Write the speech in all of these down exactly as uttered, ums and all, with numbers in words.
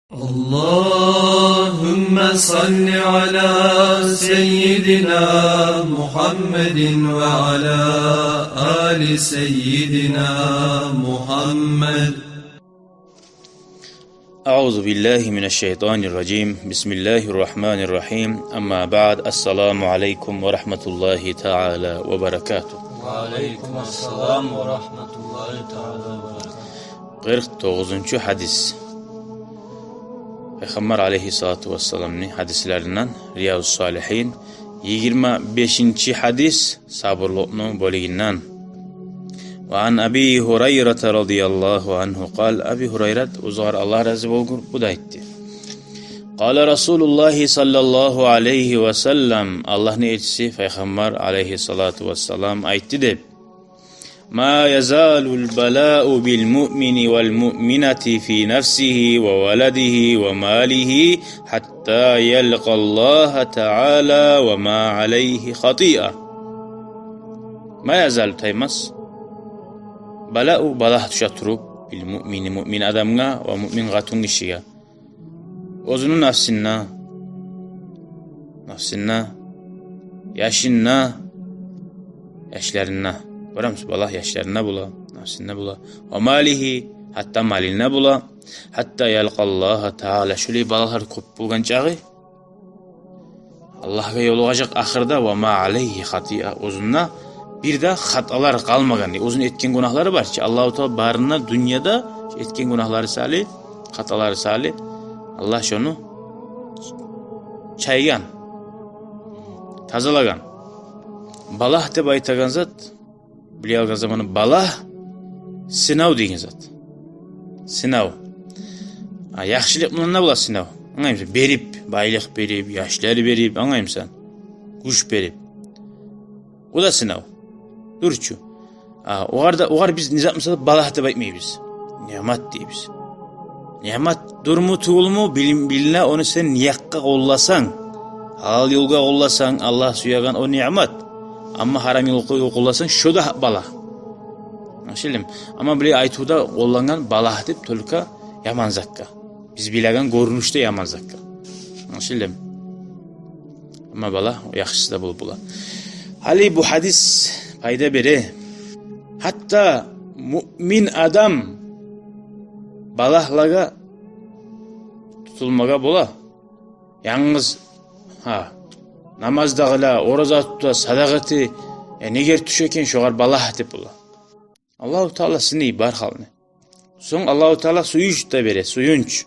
اللهم صل على سيدنا محمد وعلى آل سيدنا محمد. أعوذ بالله من الشيطان الرجيم. بسم الله الرحمن الرحيم. أما بعد، السلام عليكم ورحمة الله تعالى وبركاته. وعليكم السلام ورحمة الله تعالى وبركاته. Къыркъ тогъузунчу гьадис. Пайхаммар алейгьиссалату вассаламны гьадислеринден, Риязу Салигьин, йигирма бешинчи гьадис, сабурлукъну бёлюгюнден. وعن أبي هريرة رضي الله عنه قال, Аби Гьурайрат, огъар Аллагь рази болгъур, бу да айтды: قال رسول الله صلى الله عليه وسلم, Аллагьны элчиси Пайхаммар алейгьиссалату вассалам айтды деп: ما يزال البلاء بالمؤمن والمؤمنة في نفسه وولده وماله حتى يلقى الله تعالى وما عليه خطيئة. ما يزال, таймас, балау, балагь тюше туруп, бил муъмини, муъмин адамгъа ва муъмин къатынгишиге, оьзюню нафсында, нафсында, яшында, яшларында. Гёремисиз, балагь яшларында бола, нафсында бола. Ва малигьи, гьатта малында бола. Гьатта ялкъаллагьа таала, шолай балагьлар кёп болгъан чакъы, Аллагьгъа ёлугъажакъ ахырда, ва ма алайгьи хатиа, оьзюнде бир де хаталар къалмагъан дей. Оьзюню этген гюнагьлары бар чы, Аллагьу Таала барын да дюньяда этген гюнагьлары саялы, хаталары саялы Аллагь шону чайгъан, тазалагъан. Балагь деп айтагъан зат, биле алгъан заманы, балагь сынав деген зат. Сынав. А, яхшылыкъ булан да бола сынав. Англаймысан? Берип, байлыкъ берип, яшлар берип, англаймысан? Гюч берип. О да сынав. Дюр чю. А, огъар да, огъар биз не зат буса да балагь деп айтмайбыз. Ниъмат дейбиз. Ниъмат дюрмю, тюгюлмю, билин-, билине, ону сен не якъгъа къолласанг. Гьалал ёлгъа къолласанг, Аллагь сюеген о ниъмат. Амма гьарам ёлгъа къолласанг, шо да балагь. Англашылдымы? Амма биле айтывда къоллангъан балагь деп только яман затгъа. Биз билеген гёрюнюшде яман затгъа. Англашылдымы? Амма балагь яхшысы да болуп бола. Гьали бу гьадис пайда бере. Гьатта муъмин адам балагьлагъа тутулмагъа бола. Янгыз, гьа, намаз да къыла, ораза тута, садагъа эте, э, негер тюше экен, шогъар балагь деп бола. Аллагьу Таала сыный бар гьалны. Сонг Аллагьу Таала сююнч де бере, сююнч.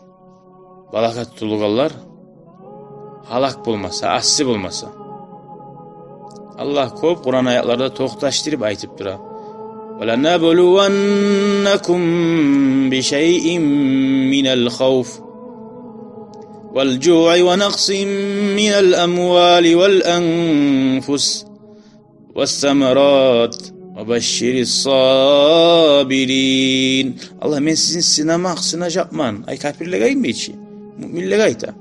Балагьгъа тутулгъанлар гьалак болмаса, асси болмаса. Аллагь кёп Къуран аятларда токъташдырып айтып тура: ولنبلونكم بشيء من الخوف والجوع ونقص من الأموال والأنفس والثمرات وبشر الصابرين. Аллагь, мен сизин сынамакъ, сынажакъман. Ай, капирлеге айтмай чы, муъминлеге айта.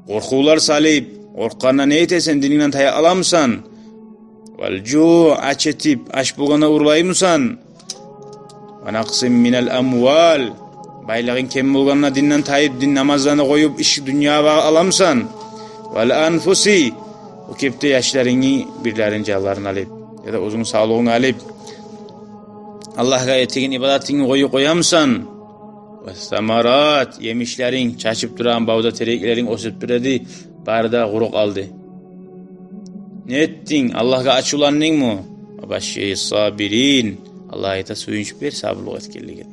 Къоркъувлар салып, къоркъгъанда не этесен, динингден тая аламысан? والجوع, ач этип, ач болгъанда урлаймысан? ونقص من الأموال, байлыгъынг кем болгъанда, динден тайып, дин намазланы къоюп, иш дюньягъа багъып аламысан? والأنفس, о кепде яшларынгны бирлерин жанларын алып, яда оьзюнгню савлугъунгну алып, Аллагьгъа этеген ибадатынгны къоюп къоямысан? والثمرات, емишлеринг, чачып турагъан бавда тереклеринг оьсюп тура эди, бары да къуруп къалды. Не этдинг? Аллагьгъа ачувландынгмы? وبشر الصابرين. Аллагь айта, сююнч бер сабурлукъ этгенлеге.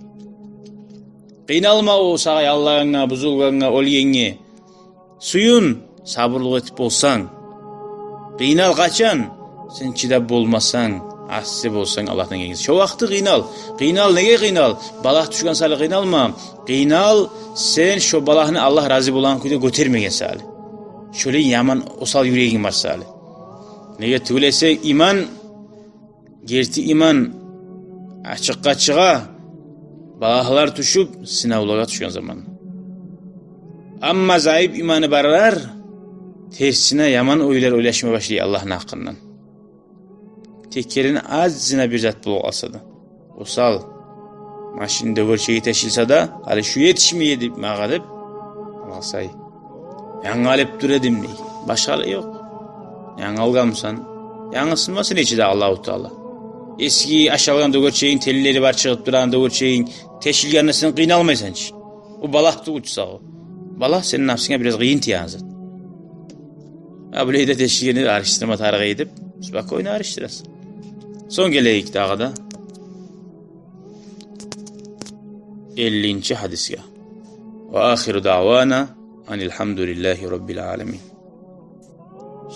Къыйналма о сагъа яллагъангъа, бузулгъангъа, оьлгенге. Сююн, сабурлукъ этип болсанг. Къыйнал къачан? Сен чыдап болмасанг, асси болсанг Аллагьдан гелгенге. Шо вакъти къыйнал. Къыйнал, неге къыйнал? Балагь тюшген саялы къыйналма. Къыйнал, сен шо балагьны Аллагь рази болагъан кюйде гётермеген саялы. Шолай яман осал юрегинг бар саялы. Неге тюгюл эсе, иман, герти иман ачыкъгъа чыгъа, балагьлар тюшюп, сынавлагъа тюшген заман. Амма заип иманы барлар терсине яман ойлар ойлашма башлай Аллагьны гьакъындан. Тек керен азгъына бир зат болуп къалса да. Осал, машин дёгерчеги тешилсе де, гьали шу етишмей эди магъа деп, Алгъасай. Янгы алып тура эдим дей. Башгъа ёкъ. Янгы алгъанмысан? Янгысын сынмасын ичи де Аллагьу Таала. Эсги ашалгъан дёгерчегинг, теллери бар чыгъып турагъан дёгерчегинг тешилгенде сен къыйналмайсан чы. О балагь тюгюл чю сагъа о. Балагь сени напсынга бираз къыйын тиеген зат. А булай да тешилгенде арышдырма тарыкъ эди деп, спокойно арышдырасан. Сонг гелейик дагъы да эллинчи гьадисге. Ва ахиру даъвана анил гьамдулиллагьи раббил аламин.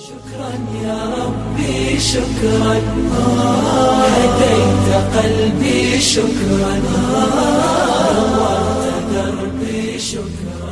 شكرا يا ربي، شكرا. هديت قلبي، شكرا. نورت دربي، شكرا.